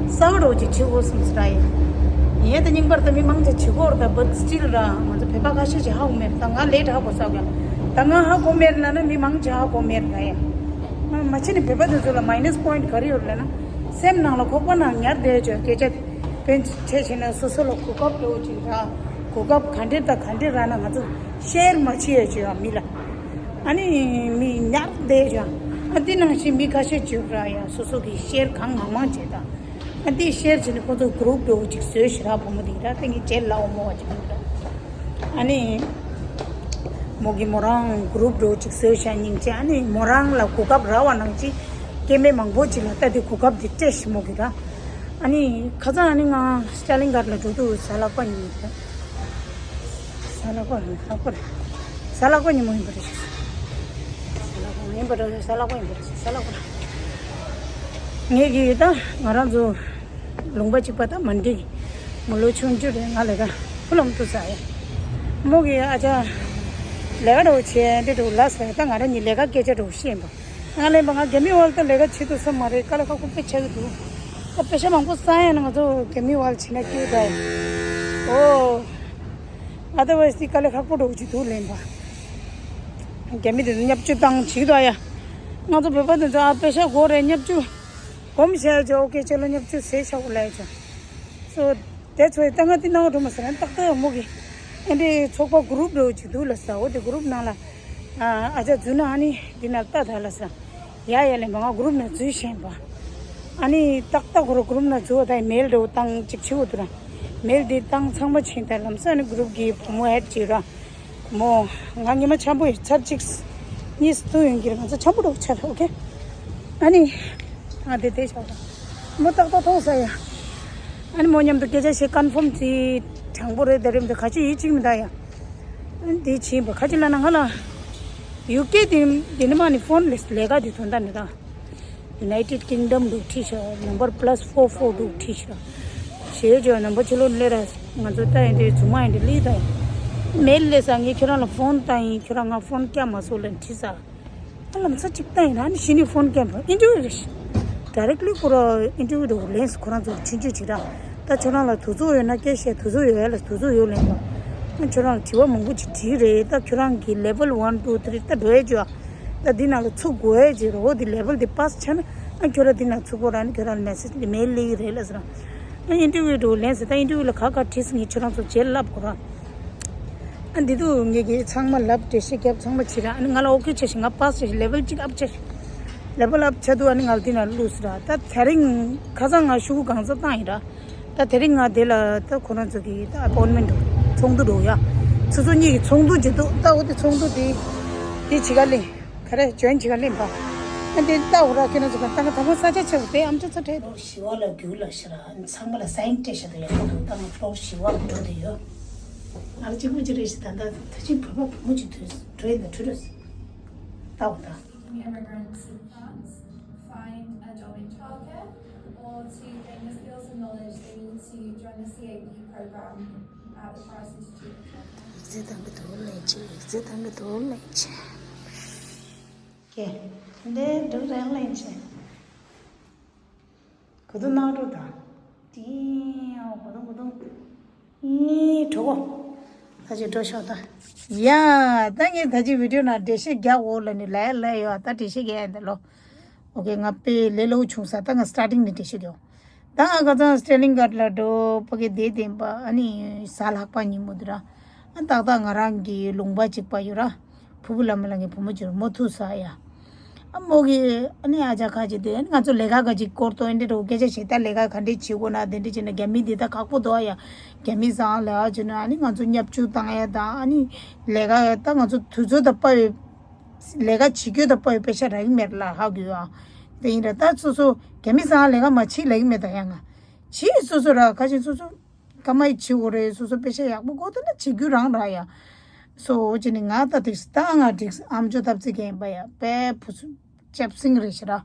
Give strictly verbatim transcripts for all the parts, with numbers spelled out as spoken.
གསར་པ་འདྲ་བོ་ཅིག་བྱེད་དགོས་བསམ་སོང་ར་ཡ། ཡིན་ད་རྙིང་པར་ད་མི་མང་ཆེ་བྱེད་དགོས་རེད་ད། but still ར་ང་ཚོ་བོད་པ་ཁ་ཤས་ཅིག་ཧ་གོ་མེད་རེད། ད་ང་late ཧ་གོ་ས་ག་ད་ང་ཧ་གོ་མེད་ལབ་ན་མི་མང་ཆེ་ཧ་གོ་མེད་རེད་ཡ། མ་བྱས་ནས་བོད་པ་དེ་ཚོ་ལ་minus point ག་རེ་ཡོད་ལབ་ན། སེམས་ནང་ལ་ཁོག་པ་ནང་ཉར་བསྡད་ཆོག་སྐད་ཆ་དེ། དཔེར་ཆ་བྱས་ན་སོ་སོ་ལ་གོ་སྐབས་འདྲ་བོ་ཅིག་རག་གོ་སྐབས་ག་འདྲ་དང་ག་འདྲ་རག་ན་ང་ཚོ་share མ་བྱེད་ཡ་བྱེད་ཡ་མི་ལ། ཨ་ནི་མི་ཉར་བསྡད་ཡ། ཨ་འདི་ནང་བཞིན་མི་ཁ་ཤས་བྱེད་ར་ཡ། སོ་སོ་གི་share གང་མང་མང་བྱེད་དང་། ཨ་འདི་share བྱས་ནས་ཁོ་ཚོ་group འདྲ་བོ་ཅིག་བཟོས་ཤག་ར། བུ་མོ་དེ་ར་ད་ངས་རྗེས་ལ་འོ་མོ་བ་ཅིག་ཡིན་ར། ཨ་ནི་མོ་གི་མོ་རང་group འདྲ་བོ་ཅིག་བཟོས་ཤག་སྙིང་རྗེ། ཨ་ནི་མོ་རང་ལ་གོ་སྐབས་རག་པ་ནང་བཞིན་སྐྱེ་དམན་མང་པོ་ཅིག་ལ་ད་དེ་གོ་སྐབས་དེ་སྤྲད་ཤག་མོ་གི་ར། ཨ་ནི་ཁ་སང་ཨ་ནི་ང་Stalingrad ལ་འགྲོ་དུས་གཟའ་ལྷག་པ་ཉིན་རེད། གཟའ་ལྷག་པ་རེད། ལྷག་པ་རེད། གཟའ་ལྷག་པ་ཉིན་མོ་ཡིན་པ་རེད། གཟའ་ལྷག་པ་ཡིན་པ་རེད། གཟའ་ལྷག་པ་ཡིན་པ་རེད། གཟའ་ལྷག་པ་རེད། ངས་ཀྱིས་ད་ང་རང་ཚོ་ལུང་པ་གཅིག་པ་ད་མ་འགྲིག་མོ་ལོ་ཆུང་ཆུང་རེད། ང་ལས་ཀ་ཕུ་ལམ་དུ་ཟ་ཡ། མོ་གིས་ཨ་ཅག་ལས་ཀ་འདྲ་བོ་བྱས་འདི་འདྲ་བོ་ལབ་ཟེར། ད་ང་རང་གཉིས་ལས་ཀ་སྐད་ཆ་འདྲ་བོ་བཤད་ཡིན་པ། ང་ལན་པ་ང་རྒྱ་མི་ཝལ་ད་ལས་ཀ་བྱེད་ཐུབ་ས་མ་རེད། དཀའ་ལས་ཁག་པོ་དཔེ་ཆགས་ཀྱི་འདུག་ད་པེ་ཤ་མང་པོ་བསགས་ཡ་ན་ང་ཚོ་རྒྱ་མི་ཝལ་བྱེད་ན་སྐྱིད་ད་ཡ། ཨོ། otherwise དེ་དཀའ་ལས་ཁག་པོ་འདྲ་བོ་ཅིག་འདུག་ལན་པ། རྒྱ་མི་དེ་ཚོ་བརྙས་བཅོས་བཏང་བྱེད་ཀྱི་འདུག་ཡ། ང་ཚོ་བོད་པ་དེ་ཚོ་ཨ་པེ་ཤ་དགོས་རེད། བརྙས་བཅོས་སྒོམ་བྱས་ཀྱི་ཨོ་ཁེ་ཁྱེད་ལ་བརྙས་བཅོས་ཟས་ཆག་པོ་ལས་ཀྱང་། so དེ་ཚོ་ཡི་ད་ང་དེ་སྣང་བ་འགྲོ་མ་སོང་། ཏག་ཏག་མོ་གི་ཨེ་འདྲའི་ཚོགས་པ་group འདྲ་བོ་ཅིག་འདུག་ལ་ཟ། འོ་དེ་group ནང་ལ་ཨ་ཅག་འཛུལ་ན་ཨ་ནི་འདི་ན་ལྟ་ད་ལ་ཟ། ཡ་ཡ་ལེན་པ་ང་group ནང་འཛུལ་ཤེས་པ། ཨ་ནི་ཏག་ཏག་ཁོ་རང་group ནང་འཛུལ་བ་ད་mail འདྲ་བོ་བཏང་ཅིག་བྱེད་དགོས་འདུག་ར། mail འདི་བཏང་ཚང་མ་ཕྱིན་ད་ལམ་སང་ཨ་ནི་group གི་བུ་མོ་add བྱེད་ར། མོ། ང་ཉི་མ་འཆམ་པོ་ཡོད་ཚར་གཅིག་གཉིས་སུ་ཐུག་ཡོང་གི་རེད། ང་ཚོ་འཆམ་པོ་འགྲོ་ཆར་ཨོ་ཁེ། ཨ་ནི། ང་དེ་དེ་ཆགས་མོ་ཏག་ཏག་མཐོང་ས་ཡ། ཨ་ནི་མོ་མཉམ་དུ་སྐད་ཆ་བཤད་confirm བྱེད་དྲང་པོ་རེད་ད་རེད་འདུག་ག་ཅི་ཡིད་ཆེས་མི་འདུག་ཡ། ཨ་ནི་དེ་བྱིན་པ་ག་ཅི་ལ་ན་ང་ལ། ཡུ་ཀེ་དེ་དེ་ནི་མ་ནི་phone ལས་ལས་ཀ་དེ་དོན་དག་མི་འདུག United Kingdom འདུག་ཁྲིད་ཤག number plus four four འདུག་ཁྲིད་ཤག་ཞེས་བརྗོད་number ཕྱི་ལོགས་སླེབས་ར། ང་ཚོ་ལྟ་ཡིན་དུས་མཛུབ་མོ་ཡིན་དུས་ལི་ད་ཡིན། མེལ་སླེབས་ས་ངས་ཁྱོད་རང་ལ་ཕོན་བཏང་ཡིན། ཁྱོད་རང་ང་ཕོན་བཀྱག་མ་སོང་ལབ་ཁྲིད་ས། ཨ་ལམ་སང་གཅིག་བཏང་ཡིན་ན་ནི་གཞི་ནས་ཕོན་བཀྱག་མ་ཨིན་ཊར་བིའུ་རེད། directly ཁོ་རང་ཨིན་ཊར་བིའུ་འདུག་ལན་སུ་ཁོ་རང་ཚོར་ཆུང་ཆུང་བྱེད་ར། ད་ཁྱོད་རང་ལ་དུས་ཚོད་ཡོད་ན་སྐད་བཤད། དུས་ཚོད་ཡོད་ཡ་ལ་དུས་ཚོད་ཡོད་ལན་པ། ཨ་ཁྱོད་རང་ལ་དྲི་བ་མང་པོ་ཅིག་དྲིས་རེད། ད་ཁྱོད་རང་གི་level one two three ད་འགྲོ་ཡ་ཅོ། ད་འདི་ནང་ལ་ཚུགས་དགོས་ཡ་ཅིག་རེད། འོ་འདི་level འདི་pass བྱས་ན་ཨ་ཁྱོད་རང་འདི་ནང་ཚུགས་དགོས་ར། ནི་ཁྱོད་རང་ལ་message འདི་mail སླེབས་ཀྱི་རེད་ལབ་ཟེར་ར། ཨ་ཨིན་ཊར་བིའུ་འདུག་ལན་ཟེར། ད་ཨིན་ཊར་བིའུ་ལ་ག་ག་དྲིས་སོང་ངས་ཁྱོད་རང་ཚོ་རྗེས་ལབ་དགོས་ར། ཨ་འདི་དུ་ངས་ཀྱི་ཚང་མ་ལབ་འགྲེལ་བཤད་རྒྱབ་ཚང་མ་བྱེད་ར། ཨ་ནི་ང་ལ་ཨོ་ཁེ་བྱས་ཤིང་ང་pass བྱས་ཤིང་level གཅིག་up བྱས་ཤིང་level up བྱས་དུས་ཨ་ནི་ང་ལ་འདི་ནང་བླུགས་ཟེར་ར། ད་དེ་རིང་ཁ་སང་ང་ཤོག་གུ་གང་ཚ་བཏང་ཡིན་ར། ད་དེ་རིང་ང་དེ་ལ་ད་ཁོ་རང་ཚོ་གི་ད་appointment འདུག་ཚོགས་འདུ་འགྲོ་ཡ། ཆུ་ཚོད་གཉིས་ཀྱི་ཚོགས་འདུ་བྱེད་འདུག་ད་འོ་དེ་ཚོགས་འདུ་དེ་དེ་བྱེད་ག་ལེན། ག་རེ་join བྱེད་ག་ལེན་པ། ཨ་འདི་ལྟ་འོ་ར་ཁྱོད་རང་ཚོ་ག་ད་ང་ད་ང་ས་ཆ་ཆེ་བ་དེ་ཨམ་ཅོག་ཚ་ཁྲལ་འདུག་ཞི་བ་ལ་རྒྱུགས་ལ་ཤི་ར། ཚང་མ་ལ་sign སྤྲད་བཞག་ད་ཡག་པོ་འདུག་ད་ང་ཕོག་ཞི་བ་འགྲོ་དེ་ཡོད། ང་ལ་གཅིག་པུ་གཅིག་རེད་ཤི། ད་ད་ད་ཅིག་བོད་པ་བུ་མོ་གཅིག་དུས་འགྲོ་ཡིན་ད་འགྲོ་རེད། ལྟ་འོ་ད། Immigrants in France find a job in childcare or to gain the skills and knowledge they need to join the C A P program at the Paris Institute of Childcare. ཡིག་ཚད་བཏང་གི་འདུག་ལས་བྱེད། ཡིག་ཚད་བཏང་གི་འདུག་ལས་བྱེད། ཀྱེ། འདི་འགྲུབ་རན་ལས་བྱེད། གོ་དུ་ནག་འགྲོ་དང་། ཏིའོ་གོ་དུ་གོ་དུ། ཨི་གྲོགས་པོ། ད་ཅི་འགྲོ་ཤོག་ད། ཡ། ད་ངས་ད་ཅི་video ནང་འགྲེལ་བཤད་རྒྱག་འོ་ལ་ནི་ལས་ལས་ཡོད། ད་འགྲེལ་བཤད་རྒྱག་ཡ་འདི་ལོ། ཨོ་ཁེ་ང་དཔེ་ལས་སླ་བོ་བྱུང་ས། ད་ང་starting ནས་འགྲེལ་བཤད་རྒྱག་ད་ང་ཁ་སང་Stalingrad ལ་འགྲོ་ཕ་གི་བསྡད་བསྡད་པ་ཨ་ནི་གཟའ་ལྷག་པ་ཉིན་མོ་འདི་ར། ཨ་ཏག་ཏག་ང་རང་གི་ལུང་པ་གཅིག་པ་ཡོད་ར། ཕུ་བུ་བླ་མ་ལ་ངའི་བུ་མོ་ཅིག་མོ་ཐུག་ས་ཡ། ཨ་མོ་གི་ཨ་ནི་ཨ་ཅག་ཁ་ཅིག་དེ་ཨ་ནི་ང་ཚོ་ལས་ཀ་ག་ཅིག་སྐོར་ཏོ་ཨེ་འདྲ་འགྲོ་སྐད་ཆ་བྱེད། ད་ལས་ཀ་ག་འདྲས་བྱེད་དགོས་ན་དེ་འདྲས་བྱེད་ན་རྒྱ་མི་འདི་ད་ཁག་པོ་འདུག་ཨ་ཡ། རྒྱ་མི་བཟང་ལས་ཨ་བྱེད་ན་ཨ་ནི་ང་ཚོ་བརྙས་བཅོས་བཏང་ཡ་དང་ཨ་ནི་ལས་ཀ་ད་ང་ཚོ་དུས་ཚོད་དང་དཔའ་བའི་ལས་ཀ་བྱེད་རྒྱུ་དང་དཔའ་བའི་པེ་ཤ་རག་གི་མེད་ལ་ཧ་གོ་ཨ། དེ་ཡིན་ར་ད་སོ་སོ་རྒྱ་མི་བཟང་ལས་ཀ་མ་བྱེད་ལབ་གི་མེད་ད་ཡ། ང་བྱེད་སོ་སོ་ར་ཁ་ཆེ་སོ་སོ། ཀ་མ་ཡི་བྱེད་དགོས་རེད། སོ་སོ་པེ་ཤ་ཡག་པོ་དགོས་ད་ན་བྱེད་རྒྱུ་རང་ར་ཡ། སོ་བྱས་ནས་ང་ད་འགྲིག་ད་ང་འགྲིག་ཨམ་ཅོག་ཐབ་ཚིག་གན་པ་ཡ་པའི་བུ་སུ་ལྕབ་སིང་རེད་ཤི་ར།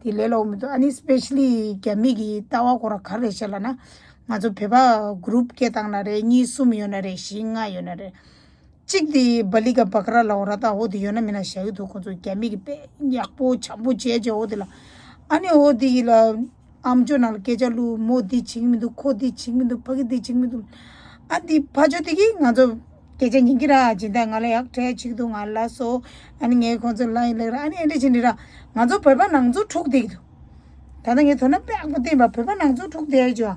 དེ་ལས་ལོག་མི་འདུག་ཨ་ནི་specially རྒྱ་མི་གི་ལྟ་བ་ཁོ་ར་ག་རེ་ཤི་ལ་ན། ང་ཚོ་བོད་པ་group སྐད་བཏང་ན་རེད། གཉིས་གསུམ་ཡོད་ན་རེད། བཞི་ལྔ་ཡོད་ན་རེད། གཅིག་དེ་བ་ལི་ག་བ་ཀ་ར་ལ་འོ་ར་ད་འོ་དེ་ཡོད་ན་མེད་ན་བཞག་གི་འདུག་ཁོ་ཚོ་རྒྱ་མི་གི་དཔེ་ཡག་པོ་བྱམས་པོ་བྱས་བྱས་འོ་དེ་ལ། ཨ་ནི་འོ་དེ་ལ། ཨམ་ཅོག་ནང་ལ་སྐད་ཆ་བླུགས། མོ་འདི་བྱེད་ཀྱི་མི་འདུག་ཁོ་འདི་བྱེད་ཀྱི་མི་འདུག་ཕ་གི་འདི་བྱེད་ཀྱི་མི་འདུག་ཨ་འདི་ཕ་ཅོ་དེ་གིས་ང་ཚོ་སྐད་ཆ་ཉན་གྱི་ར། སྦྱིན་བདག་ང་ལ་ཡག་གྲས་བྱེད་ཀྱི་འདུག་ང་ལ་སོ། ཨ་ནི་ངས་ཁོང་ཚོ་ལ་ཡིན་ལེགས་ར། ཨ་ནི་ཨེ་འདྲ་བྱེད་འདི་ར། ང་ཚོ་བོད་པ་ནང་ཚོ་འཁྲུག་བསྡད་ཀྱི་འདུག་ད་ལྟ་ངས་དོ་སྣང་དཔེ་ཡག་པོ་བསྟན་པ། བོད་པ་ནང་ཚོ་འཁྲུག་བསྡད་ཡོད་ཅོ།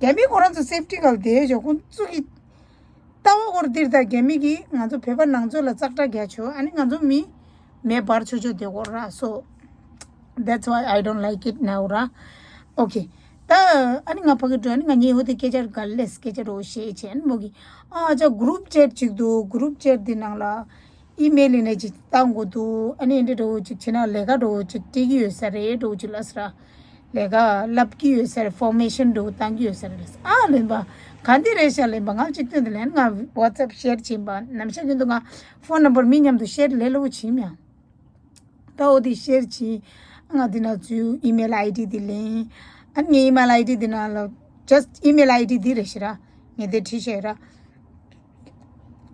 རྒྱ་མི་ཁོ་རང་ཚོ་སེབ་ཊི་ག་ལ་བསྡད་ཡོད་ཅོ། ཁོང་ཚོ་གི་ལྟ་བ་སྐོར་འདིར་ད་རྒྱ་མི་གིས་ང་ཚོ་བོད་པ་ནང་ཚོ་ལ་ཙག་སྒྲ་རྒྱག་ཆོག་ཨ་ནི་ང་ཚོ་མི་མེ་འབར་ཆོག་ཆོག་དེ་སྐོར་ར། So that's why I don't like it now ར། Okay. ད་ཨ་ནི་ང་ཕ་གི་འགྲོ། ཨ་ནི་ང་གཉིས་འོ་དེ་སྐད་ཆ་ག་ལས་སྐད་ཆ་རོ་བཤད་བྱས། ཨ་ནི་མོ་གིས་ཨ་ཅག་གུ་རུབ་ཅེཊ་ཅིག་འདུག་གུ་རུབ་ཅེཊ་འདི་ནང་ལ་ཨི་མེལ་ཡིན་ནའི་ཅིག་བཏང་དགོས་འདུག་ཨ་ནི་འདི་འདྲ་བོ་ཅིག་བྱས་ན་ལས་ཀ་འདྲ་བོ་ཅིག་སྤྲད་ཀྱི་ཡོད་ས་རེད་འདྲ་བོ་ཅིག་ལབ་ས་ར། ལས་ཀ་ལབ་ཀྱི་ཡོད་ས་རེད། ཕོར་མེ་ཤན་འདྲ་བོ་བཏང་གི་ཡོད་ས་རེད་ལབ་ས། ཨ་ལེན་པ། ག་འདི་རེད་ཤག་ལེན་པ། ང་གཅིག་སྟོན་དུ་ལེན། ང་ཝ་ཊི་སེབ་ཤེར་བྱིན་པ། ནམ་ཞག་རྒྱུན་དུ་ང་ཕོན་ནམ་བར་མི་མཉམ་དུ་ཤེར་ལས་སླ་བོ་བྱིན་མྱང་། ད་འོ་དེ་ཤེར་བྱིན། ང་འདི་ན་ཚུལ་ཨི་མེལ་ཨའི་ཌི་དེ་ལེན། ཨ་ནི་ངའི་ཨི་མེལ་ཨའི་ཌི་དེ་ན་ལ་ཇ་སི་ཊི་ཨི་མེལ་ཨའི་ཌི་དེ་རེད་ཤི་ར། ངས་དེ་བྲིས་ཤེར་ར།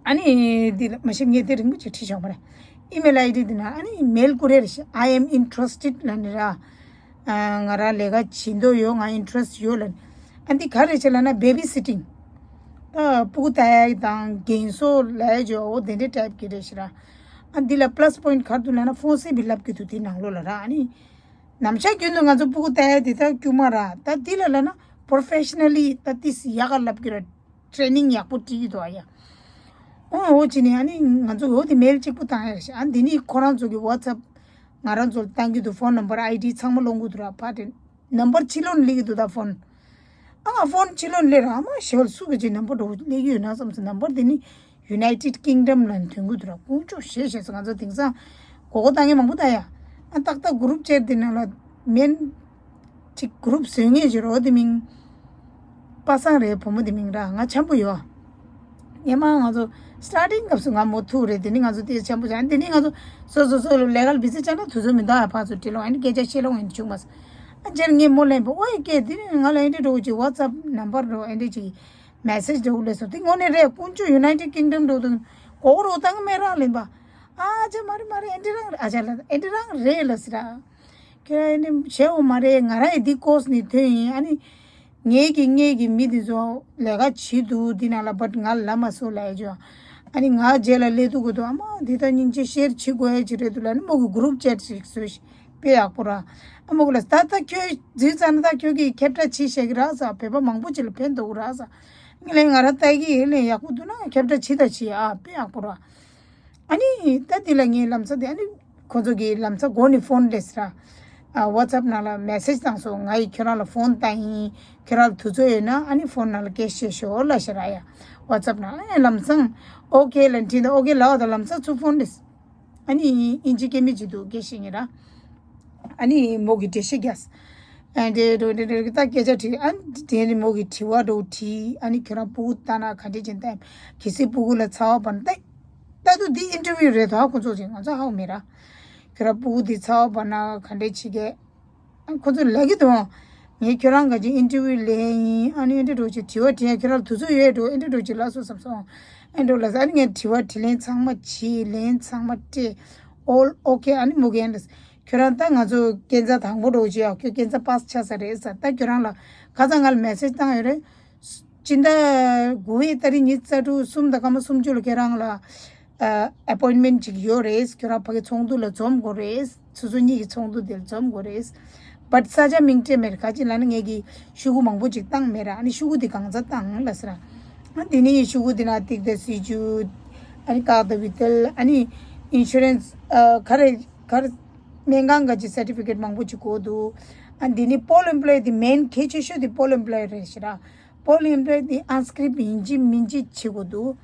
ཨ་ནི་འདི་ལ་མ་གཞི་ངས་དེ་རིང་པོ་ཅིག་བྲིས་བྱུང་བ་རེད། ཨི་མེལ་ཨའི་ཌི་འདི་ན་ཨ་ནི་མེལ་བསྐུར་རེ་རེ་ཞིག I am interested ལབ་ནི་ར། ཨ་ང་རང་ལས་ཀ་བྱེད་འདོད་ཡོད། ང་ཨིན་ཊི་རེ་སི་ཊི་ཡོད་ལབ་ནི། ཨ་འདི་ག་རེ་བྱེད་ལབ་ན་བེ་བི་སི་ཊིང་། ད་སྤུ་གུ་ལྟ་ཡ་དང་རྒན་གསོ་ལབ་ཡ་ཅོ་འོ་དེ་འདྲའི་ཊའིབ་ཀྱི་རེད་ཤི་ར། ཨ་འདི་ལ་པ་ལ་སི་པོ་ཡིན་ཊི་ག་རེ་འདུག་ལབ་ན་ཕོན་སེ་བི་ལབ་ཀྱི་འདུག་དེ་ནང་ལོགས་ལ་ར། ཨ་ནི་ནམ་ཞག་རྒྱུན་དུ་ང་ཚོ་སྤུ་གུ་ལྟ་ཡ་དེ་ད་དཀྱུས་མ་ར། ད་འདི་ལ་ལབ་ན་པོ་རོ་ཕེ་ཤི་ན་ལི་ད་ཏིས་ཡག་ག་ལབ་ཀྱི་ར། ཊི་རེ་ནིང་ཡག་པོ་སྤྲད་ཀྱི་འདུག་ཨ་ཡ། ཨོ་འོ་ཅི་ནི་ཨ་ནི་ང་ཚོ་འོ་དེ་མེལ་གཅིག་པུ་བཏང་ཡ་ཞིག་ཨ་འདི་ནི་ཁོ་རང་ཚོ་གི་ཝ་ཊི་སེབ་ང་རང་ཚོ་ལ་བཏང་གི་འདུག་ཕོན་ནམ་བར་ཨའི་ཌི་ཚང་མ་སློང་གི་འདུག་ར། ཕ་དེ་ནམ་བར་ཕྱི་ལོགས་ནས་སླེབས་ཀྱི་འདུག་ད་ཕོན། ཨ་ང་ཕོན་ཕྱི་ལོགས་ནས་སླེབས་ར། ཨ་མ་ཞེ་བོ་སུ་གི་ཅིག་ནམ་བར་འགྲོ་སླེབས་ཀྱི་ཡོད་ན་བསམ་སོང་། ནམ་བར་དེ་ནི་ཡུ་ནའི་ཊེཌ་ཀིང་ཌམ་ལ་ཐོན་གི་འདུག་ར། དཀོན་མཆོག་ཞེ་ཞེ་སོང་། ང་ཚོ་དེང་སང་མགོ་སྐོར་བཏང་མཁན་མང་པོ་ད་ཡ། ཨ་ཏག་ཏག་གུ་རུབ་ཅེཊ་དེ་ནང་ལ་མེན། ཅིག་གུ་རུབ་བཟོས་ངེས་ཅིག་རོ། དེ་མིང་པ་སངས་རེད། བུ་མོ་དེ་མིང་ར། ང་འཆམ་པོ་ཡོད། ངས་མ་ང་ཚོ་སི་ཊར་ཊིང་སྐབས་སུ་ང་མོ་ཐུག་རེད། དེ་ནི་ང་ཚོ་དེ་འཆམ་པོ་བྱ། དེ་ནི་ང་ཚོ་སོ་སོ་སོ་ལས་ཀ་ལ་བི་ཟི་ཆགས་ན་དུས་ཚོད་མི་འདུག་ཨ་ཕ་ཚོ་དྲི་ལོང་ཨེ་འདྲ་སྐད་ཆ་བཤད་ལོང་ཨེ་འདྲ་བྱུང་མ་སོང་། ཨ་རྗེས་ངས་མོ་ལན་པོ་ཨོ་ཡ་སྐད་དེ་ནི་ང་ལ་ཨེ་འདྲ་འགྲོ་ཅིག་ཝ་ཊི་སེབ་ནམ་བར་འགྲོ་ཨེ་འདྲ་ཅིག་མེ་སེ་ཇི་འགྲོ་ལས་སོ། དེ་དངོས་གནས་རེད། དཀོན་མཆོག་ཡུ་ནའི་ཊེཌ་ཀིང་ཌམ་འགྲོ་དུས་གོ་རོ་བཏང་མེད་རང་ལན་པ། ཨ་ཅག་མ་རེད་མ་རེད། ཨེ་འདྲ་རང་རེད། ཨ་ཅག་ལ་ཨེ་འདྲ་རང་རེད་ལ་སི་ར། ཁྱོད་ཨེ་ནི་བྱེད་འོ་མ་རེད། ང་རང་ཡི་འདི་ཀོ་སི་ནི་ཐོན་ཡིན། ཨ་ནི་ངེད་ཀྱི་ངེད་ཀྱི་མི་འདི་ཚོ་ལས་ཀ་བྱེད་འདུག་འདི་ནང་ལ་བཊ་ང་ལ་མ་སོ་ལ་ཡ་ཅོ། ཨ་ནི་ང་རྗེས་ལ་སླེབས་ཐུབ་དགོས་འདུག་ཨ་མ་འདི་ད་སྙིང་རྗེ་ཤེར་བྱེད་དགོས་ཡ་ཅིག་རེད་འདུག་ལ་ནི་མོ་གི་གུ་རུབ་ཅེཊ་ཞིག་བཟོས་ཤིག་དཔེ་ཡག་པོ་ར། ཨ་མོ་གི་ལ་ད་ལྟ་ཁྱོད་འཛུལ་ཙ་ན་ད་ཁྱོད་ཀྱིས་ཁྱབ་བསྒྲགས་བྱེད་ཤེས་ཀྱི་ར་ས། བོད་པ་མང་པོ་ཅིག་ལ་ཕན་ཐོགས་ཀྱི་ར་ས། ངས་ལན་ང་ར་ལྟ་གི་ཡིན་ལན་ཡག་པོ་འདུག་ན་ཁྱབ་བསྒྲགས་བྱེད་ད་བྱེད་ཨ་དཔེ་ཡག་པོ་ར། ཨ་ནི་ད་འདི་ལ་ངའི་ལམ་སང་དེ་ཨ་ནི་ཁོ་ཚོ་གི་ལམ་སང་མགོ་ནས་ཕོན་སླེབས་ར། ཨ་ཝ་ཊི་སེབ་ནང་ལ་མེ་སེ་ཇི་བཏང་སོང་། ང་ཡིས་ཁྱོད་རང་ལ་ཕོན་བཏང་ཡིན། ཁྱོད་རང་ལ་དུས་ཚོད་ཡོད་ན་ཨ་ནི་ཕོན་ནང་ལ་སྐད་བཤད་ཤོག་ལབ་ཤག་ར་ཡ། ཝ་ཊི་སེབ་ནང་ཨ་ནི་ལམ་སང་ཨོ་ཀེ་ལབ་དྲིས་འདུག་ཨོ་ཀེ་ལབ་པ་དང་ལམ་སང་ཚུར་ཕོན་སླེབས། ཨ་ནི་ཨིན་ཇི་སྐད་མི་གཅིག་འདུག་སྐད་བཤད་མཁན་ར། ཨ་ནི་མོ་གིས་འགྲེལ་བཤད་རྒྱག་ཨ་འདྲེ་འགྲོ་འདྲེ་འདྲེ་ད་སྐད་ཆ་དྲིས། ཨ་དེ་ནི་མོ་གིས་དྲི་བ་འདྲ་བོ་དྲིས། ཨ་ནི་ཁྱོད་རང་སྤུ་གུ་བཏང་ན་ག་འདྲས་བྱེད་ད། གལ་སྲིད་སྤུ་གུ་ལ་ཚ་བ་བབས་ན་ད། ད་དུང་འདི་ཨིན་ཊར་བིའུ་རེད་དོ། ཁོ་ཚོ་ཅིག་ང་ཚོ་ཧ་གོ་མེད་ར། ཁྱོད་རང་སྤུ་གུ་འདི་ཚ་བ་བབས་ན་ག་འདྲས་བྱེད་ཀྱི། ཨ་ཁོ་ཚོ་ལབ་ཀྱི་འདུག་ངས་ཁྱོད་རང་ག་ཅིག་ཨིན་ཊར་བིའུ་ལེན་ཡིན། ཨ་ནི་ཨེ་འདྲ་འདྲ་བོ་ཅིག་དྲི་བ་དྲིས་ཡ་ཁྱོད་རང་ལ་དུས་ཚོད་ཡོད་འགྲོ། ཨེ་འདྲ་འདྲ་བོ་ཅིག་ལབ་སོང་བསམ་སོང་། ཨེ་འདྲ་ལབ་སོང་། ཨ་ནི་ངས་དྲི་བ་དྲིས་ལན་ཚང་མ་བྱས། ལན་ཚང་མ་སྤྲད། ཨོལ་ཨོ་ཀེ། ཨ་ནི་མོ་གིས་ཨེ་འདྲ། ཁྱོད་རང་ད་ང་ཚོ་ཁྱད་མཚར་དང་པོ་འདྲ་བོ་ཅིག་ཡ། ཁྱོད་ཁྱད་མཚར་པཱ་སི་ཆགས་ས་རེད་ཟེར། ད་ཁྱོད་རང་ལ་ཁ་སང་ང་ལ་མེ་སེ་ཇི་བཏང་ཡོད་རེད། སྤྱི་ཟླ་དགུ་པའི་ཏ་རིག་ཉི་ཤུ་རྩ་དྲུག་གསུམ་དང་སྐར་མ་སུམ་ཅུ་ལ་ཁྱེད་རང་ལ་ཨ་ཨེ་པོའིན་མེན་ཊི་ཅིག་ཡོད་རེད། ཁྱོད་རང་ཕ་གི་ཚོགས་འདུ་ལ་འཛོམས་དགོས་རེད། སོ་སོ་གཉིས་ཀྱི་ཚོགས་འདུ་དེ་ལ་འཛོམས་དགོས་རེད། བཊ་ས་ཆ་མིང་སྤྲད་མེད་རེད། ག་ཅི་ལབ་ན་ངེད་ཀྱིས་ཤོག་གུ་མང་པོ་ཅིག་བཏང་མེད་ར། ཨ་ནི་ཤོག་གུ་དེ་གང་ཚ་བཏང་ལབ་ཟེར་ར། ཨ་དེ་ནི་ཤོག་གུ་དེ་ན་ཏིག་ཏ་སྲིད་ཇུས། ཨ་ནི་ཀག་ཏ་བི་ཏལ། ཨ་ནི་ཨིན་ཤུ་རན་སི་ཨ་ག་རེ་ག་རེ་སྨན་ཁང་ག་ཅི་སར་ཊི་ཕི་ཀེཊ་མང་པོ་ཅིག་དགོས་འདུག་ཨ་དེ་ནི་པོལ་ཨེམ་པོ་ལོ་ཡི་དེ་མེན་གལ་ཆེ་ཤོས་དེ་པོལ་ཨེམ་པོ་ལོ་ཡི་རེད་ཟེར་ར། པོལ་ཨེམ་པོ་ལོ་ཡི་དེ་ཨན་སི་ཀི་རིབ་ཡིན་གཅིག་མིན་གཅིག་བྱེད་དགོས་འདུག་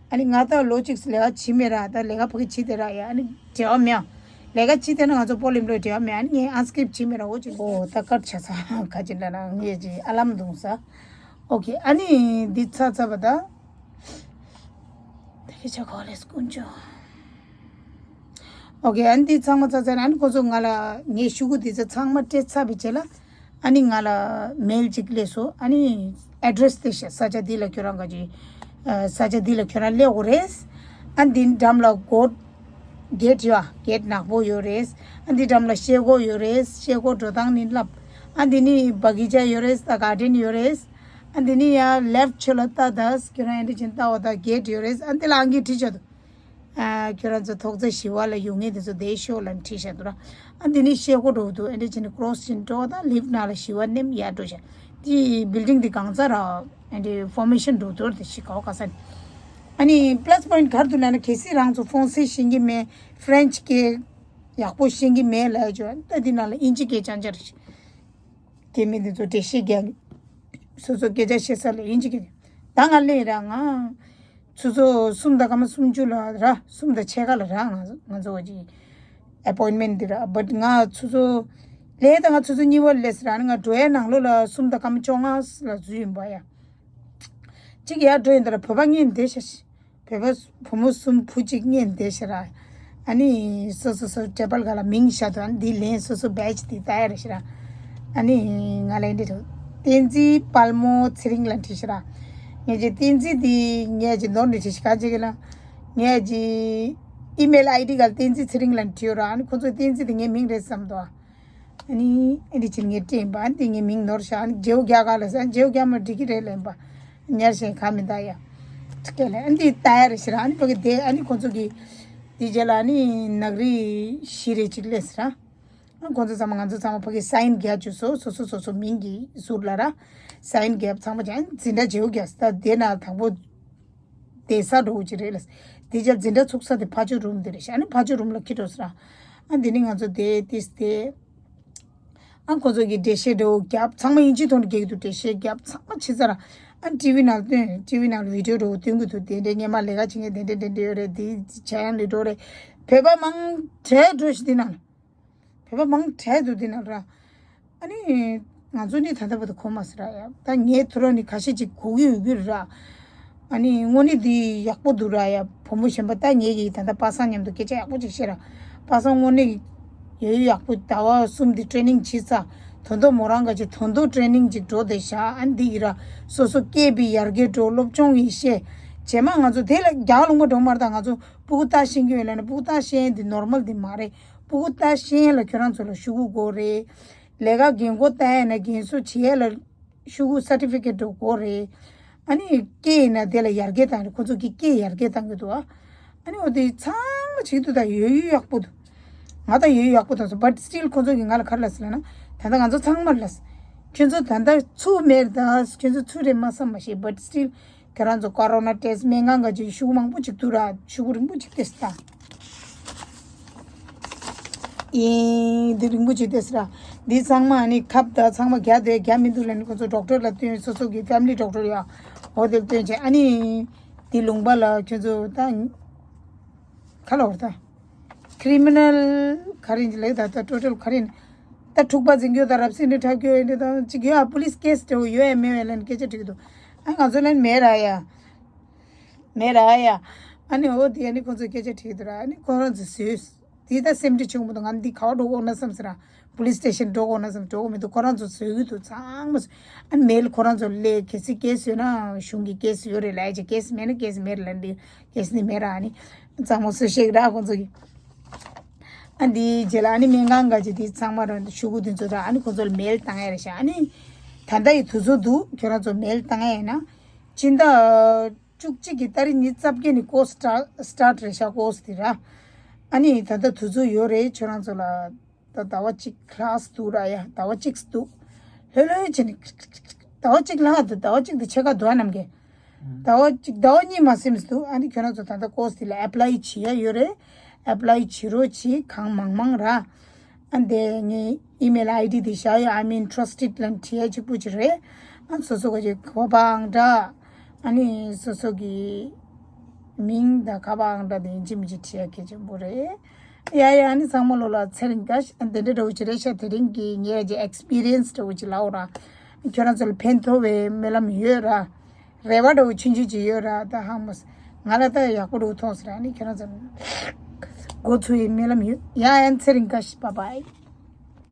ཨ་ནི་ང་ད་ལོ་གཅིག་ལས་ཀ་བྱེད་མེད་ར། ད་ལས་ཀ་ཕ་གི་བྱེད་དེ་ར་ཡ། ཨ་ནི་འབྲེལ་བ་མེད། ལས་ཀ་བྱེད་དེ་ན་ང་ཚོ་པོལ་ཨེམ་པོ་ལོ་ཡི་འབྲེལ་བ་མེད། ཨ་ནི་ངས་ཨན་སི་ཀི་རིབ་བྱེད་མེད་ར། འོ་ཅིག་ཨོ་ད་ཀཊ་ཆ་ཚ་ག་ཅི་ལ་ན་ངས་ཅིག་ཨ་ལམ་རྡུང་ས། ཨོ་ཁེ། ཨ་ནི་འདི་ཚ་ཚ་བ་ད། ད་ཁྱེད་ཅག་གོ་ལེས་དཀོན་མཆོག་ཨོ་ཁེ། ཨ་ནི་འདི་ཚང་མ་ཚ་ཚ་ཨ་ནི་ཁོ་ཚོ་ང་ལ་ངའི་ཤོག་གུ་འདི་ཚོ་ཚང་མ་སྤྲད་ཚར་བའི་རྗེས་ལ། ཨ་ནི་ང་ལ་མེལ་ཅིག་སླེབས་སོང་། ཨ་ནི་ཨེ་ཌི་རེ་སི་དེ་བཤད། ས་ཆ་འདི་ལ་ཁྱོད་རང་ག་ཅི། ས་ཆ་འདི་ལ་ཁྱོད་རང་སླེབས་དགོས་རེད། ཨ་འདི་འགྲམ་ལ་སྒོ་གེ་ཊི་ཡོད་ཨ། གེ་ཊི་ནག་པོ་ཡོད་རེད། ཨ་འདི་འགྲམ་ལ་ཤེལ་སྒོ་ཡོད་རེད། ཤེལ་སྒོ་འགྲོ་སྟངས་ནི་ལབ། ཨ་འདི་ནི་བ་གི་ཅ་ཡོད་རེད། ད་གར་ཌེན་ཡོད་རེད། ཨ་འདི་ནི་ཡ་ལེབ་ཆོ་ལ་ལྟ་ད་ཁྱོད་རང་ཨེ་འདྲ་བྱས་ནས་ལྟ་བ་ད་གེ་ཊི་ཡོད་རེད། ཨ་འདི་ལ་ཨང་ཀི་བྲིས་བྱ་དུ། ཨ་ཁྱོད་རང་ཚོ་ཐོག་བརྩེགས་བཞི་བ་ལ་ཡོང་མཁན་དེ་ཚོ་དེ་ཤོག་ལ་བྲིས་བཞག་འདུག་ར། ཨ་འདི་ནི་ཤེལ་སྒོ་འགྲོ་འདུག་ཨེ་འདྲ་བྱས་ནས་ཀོ་རོ་སི་ཅན་འགྲོ་དང་ལིབ་ནང་ལ་བཞི་བ་ནེམ་ཡར་འགྲོ་བཞག་དེ་བིལ་ཌིང་དེ་གང་ཚ་ར་ཨེ་འདྲ་ཕོར་མེ་ཤན་འགྲོ་འདུག་ར། དེ་ཤི་གའོ་ག་ས་ནི། ཨ་ནི་པ་ལ་སི་པོ་ཡིན་ཊི་ག་རེ་འདུག་ལབ་ན་གལ་སྲིད་རང་ཚོ་ཧྥོང་སེ་ཤེས་ཀྱི་མེད། ཕ་རེན་ཆི་སྐད་ཡག་པོ་ཤེས་ཀྱི་མེད་ལབ་ཡ་ཅོ་ད་འདི་ནང་ལ་དབྱིན་ཇི་སྐད་རྐྱང་རྐྱང་རེད། སྐད་མེད་འདི་ཚོ་འགྲེལ་བཤད་རྒྱག་སོ་སོ་སྐད་ཆ་བཤད་ས་ལ་དབྱིན་ཇི་སྐད་ད་ང་ལས་ར་ང་ཆུ་ཚོད་གསུམ་དང་སྐར་མ་སུམ་ཅུ་ལ་ར་གསུམ་དང་ཕྱེད་ཀ་ལ་ར་ང་ང་ཚོ་གི་ཨེ་པོ་ཡིན་མེན་འདི་ར། བཊ་ང་ཆུ་ཚོད་ལས་ད་ང་ཆུ་ཚོད་གཉིས་པ་ལས་ར་ནི་ང་འགྲོ་ཡའི་ནང་ལོགས་ལ་གསུམ་དང་སྐར་མ་བཅོ་ལྔ་ལ་འཛུལ་ཡིན་པ་ཡ། གཅིག་ཡར་འགྲོ་ཡིན་ད་ལ་བོད་པ་གཉིས་འདི་ཤ་ཤི། བོད་པ་བུ་མོ་གསུམ་བུ་གཅིག་གཉིས་འདི་ཤ་ར། ཨ་ནི་སོ་སོ་སོ་ཊེ་བལ་ག་ལ་མིང་བཞག་དུ་ཨ་ནི་འདི་ལན་སོ་སོ་བེ་ཇི་འདི་ལྟ་ཡ་རེ་ཤ་ར། ཨ་ནི་ང་ལ་འདི་ཐོ་བསྟན་འཛིན་དཔལ་མོ་ཚེ་རིང་ལ་འདྲི་ཤ་ར། ངས་ཀྱི་བསྟན་འཛིན་འདི་ངས་ཀྱི་ནོར་འདྲི་ཤ་ག་ཅིག་ལ། ངས་ཀྱི་ཨི་མེལ་ཨའི་ཌི་ག་ལ་བསྟན་འཛིན་ཚེ་རིང་ལ་འདྲི་ཡོད་ར། ཨ་ནི་ཁོ་ཚོ་བསྟན་འཛིན་འདི་ངའི་མིང་རེད་བསམ་དོ། ཨ་ནི་ཨ་ནི་ཕྱིར་ངས་སྤྲད་ཡིན་པ། ཨ་ནི་དེ་ངའི་མིང་ནོར་ཤག་ཨ་ནི་རྗེའུ་རྒྱག་ག་ལ་ཟེར། ཨ་ནི་རྗེའུ་རྒྱག་མ་འགྲིག་གི་རེད་ལབ་ཡིན་པ། ཉར་ཞེན་ག་མི་འདའ་ཡ། སྐད་ལ་ཨ་ནི་ལྟ་ཡ་རེད་ཟེར། ཨ་ནི་ཕ་གི་དེ་ཨ་ནི་ཁོང་ཚོ་གི་དེ་རྗེས་ལ་ཨ་ནི་ནག་རིས་བཞི་རེ་གཅིག་སླེབས་ཟེར། ཨ་ཁོང་ཚོ་ཚང་མ་ང་ཚོ་ཚང་མ་ཕ་གི་སའིན་རྒྱག་བཅུག་སོ་སོ་སོ་སོ་སོ་མིང་གི་ཟུར་ལ་ར་སའིན་རྒྱབ་ཚང་མ་བྱས། ཨ་ནི་འཛིན་གྲྭ་རྗེའུ་རྒྱག་ཟེར། ད་དེ་ན་དང་པོ། བསྡད་ས་འགྲོ་གི་རེད་ལ། དེ་རྗེས་འཛིན་གྲྭ་ཚུགས་ས་དེ་ཕ་ཇོ་རུམ་དེ་རེད་ཤག་ཨ་ནི་ཕ་ཇོ་རུམ་ལ་ཁྱེར་འགྲོ་ཟེར། ཨ་འདི་ནི་ང་ཚོ་དེ་དེ་དེ། ཨ་ཁོ་ཚོ་གི་འགྲེལ་བཤད་འདྲ་བོ་རྒྱབ། ཚང་མ་དབྱིན་ཇིའི་ཐོག་ནས་རྒྱག་གི་འདུག་འགྲེལ་བཤད་རྒྱབ་ཚང་མ་ཕྱི་ས་ར། ཨ་ཊི་ཝི་ནང་སྟོན། ཊི་ཝི་ནང་བི་ཌིའོ་འདྲ་བོ་སྟོན་གི་འདུག་དེ་འདྲའི་སྔོན་མ་ལས་ཀ་བྱེད་མཁན་དེ་འདྲ་དེ་འདྲ་ཡོད་རེད། དེ་བྱ་ཡང་ལས་འགྲོ་རེད། བོད་པ་མང་དྲགས་འགྲོ་ཞིག་དེ་ནང་། བོད་པ་མང་དྲགས་འདུག་འདི་ན་ར། ཨ་ནི་ང་ཚོ་ནི་ད་ལྟ་བར་དུ་གོ་མ་སོང་ར་ཡ། ད་ངའི་ཐུ་ར་ནི་ཁ་ཤས་ཅིག་གོ་གི་ཡོད་གི་ར། ཨ་ནི་དངོས་གནས་འདི་ཡག་པོ་འདུག་ར་ཡ། བུ་མོ་གཞན་པ་ད་ངེད་ཀྱིས་ད་ལྟ་པ་སངས་མཉམ་དུ་སྐད་ཆ་ཡག་པོ་ཅིག་བཤད་ར། པ་སངས་དངོས་གནས་ཡོད་ཡག་པོ་ཟླ་བ་གསུམ་འདི་ཊེ་ནིང་བྱས་ཚར། ད་དུང་མོ་རང་ག་ཅིག་ད་དུང་ཊེ་ནིང་ཅིག་འགྲོ་བསྡད་ཤག་ཨ་ནི་འདི་ཡི་ར་སོ་སོ་སྐད་འབུད་ཡར་རྒྱས་འགྲོ། སློབ་སྦྱོང་ཡི་བཤད། རྗེས་མ་ང་ཚོ་དེ་ལ་རྒྱག་ལུང་པ་འགྲོ་མ་རེད། ད་ང་ཚོ་སྤུ་གུ་ལྟ་ཤེས་ཀྱི་ཡོད་ལབ་ན་སྤུ་གུ་ལྟ་ཤེས་འདི་ནོར་མལ་འདི་མ་རེད། སྤུ་གུ་ལྟ་ཤེས་ལ་ཁྱོད་རང་ཚོ་ལ་ཤོག་གུ་དགོས་རེད། ལས་ཀ་འགན་ཁུར་ལྟ་ཡ་ན་འགན་སྲུང་བྱེད་ཡ་ལ་ཤོག་གུ་སར་ཊི་ཕི་ཀེཊ་འགྲོ་དགོས་རེད། ཨ་ནི་སྐད་ཡིན་ན་དེ་ལ་ཡར་རྒྱས་བཏང་རེད། ཁོ་ཚོ་གི་སྐད་ཡར་རྒྱས་བཏང་གི་འདུག་ཨ་ནི་འོ་དེ་ཚང་མ་བྱེད་ཀྱི་འདུག་ད་ཡོད་ཡོད་ཡག་པོ་འདུག་ང་ད་ཡོད་ཡོད་ཡག་པོ་འདུག་སོ། བཊ་སི་ཊིལ་ཁོ་ཚོ་གི་ང་ལ་ག་རེ་ལབ་སོང་ལབ་ན། ད་ལྟ་ང་ཚོ་ཚང་མར་ལབ་སོང་། ཁྱོད་ཚོ་ད་ལྟ་ཚུགས་མེད་རེད། ད་ཁྱོད་ཚོ་ཚུགས་རེད་མ་བསམ་མ་ཤེས། བཊ་སི་ཊིལ་ཁྱོད་རང་ཚོ་ཀོ་རོ་ན་ཊེ་སི་སྨན་ཁང་ག་ཅིག་ཤོག་གུ་མང་པོ་ཅིག་འདུག་ར། ཤོག་གུ་རིང་པོ་ཅིག་ཏེ་སི་ད། ཨིན། འདི་རིང་པོ་ཅིག་ཏེ་སི་ར། འདི་ཚང་མ་ནི་ཁབ་ད་ཚང་མ་རྒྱག་དེ་རྒྱག་མི་འདུག་ལབ་ནི་ཁོ་ཚོ་ཌོག་ཊར་ལ་སྟོན། སོ་སོ་གི་ཕེ་མི་ལི་ཌོག་ཊར་ཡ་འོ་དེ་ལ་སྟོན་བྱས། ཨ་ནི་འདི་ལུང་པ་ལ་ཁྱོད་ཚོ་ད་ག་ལ་འོར་ད། ཁི་རི་མི་ནལ་ག་རེ་ཡིན་ལབ་ད། ད་ཊོ་ཊལ་ག་རེ་ཡིན། ད་འཁྲུག་པ་འཛིན་རྒྱུ་དང་རབ་སྲིད་འདི་འཁྲབ་རྒྱུ་ཡིན་འདི་དང་ཅིག་ཡོད་ཨ། པོ་ལི་སི་ཀེ་སི་འདྲ་བོ་ཡོད་ཨ་མེད་ཨ་ལབ་ནས་སྐད་ཆ་དྲི་གི་འདུག་ཨ་ང་ཚོ་ལན་མེད་ར་ཡ། མེད་ར་ཡ། ཨ་ནི་འོ་དེ་ཨ་ནི་ཁོང་ཚོས་སྐད་ཆ་དྲི་གི་འདུག་ར། ཨ་ནི་ཁོ་རང་ཚོས་བཟོས། དེ་ད་སེམས་ཁྲལ་བྱུང་མི་འདུག་ང་འདི་ག་བ་འགྲོ་དགོས་ན་བསམ་ཟེར་ར། པོ་ལི་སི་སི་ཊེ་ཤན་འགྲོ་དགོས་ན་བསམ། འགྲོ་དགོས་མི་འདུག་ཁོ་རང་ཚོས་བཟོས་གི་འདུག་ཚང་མ་བཟོས། ཨ་ནི་མེལ་ཁོ་རང་ཚོ་སླེབས། གལ་སྲིད་ཀེ་སི་ཡོད་ན་གཞུང་གི་ཀེ་སི་ཡོད་རེད་ལབ་ཡ་ཅིག་ཀེ་སི་མེད་ན་ཀེ་སི་མེད་རེད་ལབ་འདི། ཀེ་སི་ནི་མེད་ར། ཨ་ནི་གཙང་མ་བཟོས་ཤེས་ར་ཁོང་ཚོ་གི། ཨ་འདིའི་རྗེས་ལ་ཨ་ནི་སྨན་ཁང་ག་ཅིག་འདི་ཚང་མ་རང་ཤོག་གུ་འདི་ཚོ་ར། ཨ་ནི་ཁོང་ཚོ་ལ་མེལ་བཏང་ཡ་རེད་ཤག་ཨ་ནི་ད་ལྟ་ཡི་དུས་ཚོད་འདུག་ཁྱོད་རང་ཚོ་མེལ་བཏང་ཡ་ཡིན་ན་སྤྱི་ཟླ་བཅུ་གཅིག་གི་ཏ་རིག་ཉི་ཤུ་རྩ་བརྒྱད་ནས་ཀོ་སི་སི་ཊར་ཊི་རེད་ཤག་ཀོ་སི་སི་འདི་ར། ཨ་ནི་ད་ལྟ་དུས་ཚོད་ཡོད་རེད། ཁྱོད་རང་ཚོ་ལ་ད་ཟླ་བ་གཅིག་ལྷག་འདུག་ར་ཡ། ཟླ་བ་གཅིག་འདུག་ལྷོད་ལྷོད་བྱས་ནས་ཟླ་བ་གཅིག་ལྷག་འདུག་ཟླ་བ་གཅིག་དེ་ཕྱེད་ཀ་འདུག་ཨ་ནམ་གས། ཟླ་བ་གཅིག་ཟླ་བ་གཉིས་མ་ཟིན་འདུག་ཨ་ནི་ཁྱོད་རང་ཚོ་ད་ལྟ་ཀོ་སི་སི་འདི་ལ་ཨེབ་ལའི་བྱེད་ཡ་ཡོད་རེད། ཨེབ་ལའི་བྱེད་རོགས་གྱིས། གང་མང་མང་ར། ཨ་འདི་ངའི་ཨི་མེལ་ཨའི་ཌི་དེ་བཞག་ཡོད། I'm interested ལབ་བྲིས་ཡ་གཅིག་པུ་ཅིག་རེད། ཨ་སོ་སོ་ག་ཅིག་ག་པར་འདྲ། ཨ་ནི་སོ་སོ་གི་མིང་དང་ག་པར་འདྲ་དེ་ཡིན་གཅིག་མིན་གཅིག་བྲིས་ཡ་གལ་ཆེན་པོ་རེད། ཡ་ཡ། ཨ་ནི་ཚང་མ་ལོ་ལ་ཚེ་རིང་དགའ་ཤ། ཨ་འདི་འདྲ་འདྲ་བོ་ཅིག་རེད་ཤག་དེ་རིང་གི་ངའི་ཨེག་སི་པི་རི་ཡན་སི་འདྲ་བོ་ཅིག་ལབ་འོ་ར། ཁྱོད་རང་ཚོ་ལ་ཕན་ཐོགས་པའི་སྨོན་ལམ་ཡོད་ར། རེ་བ་འདྲ་བོ་ཆུང་ཆུང་ཅིག་ཡོད་ར། ད་ཧང་མོ་ང་ལ་ད་ཡག་པོ་འདྲ་བོ་མཐོང་སོང་ར། ཨ་ནི་ཁྱོད་རང་ཚོ་འགོ་ཚུགས་ཡའི་སྨོན་ལམ་ཡོད། ཡ་ཡ། ཚེ་རིང་དགའ་ཤ། བཱའི་བཱའི།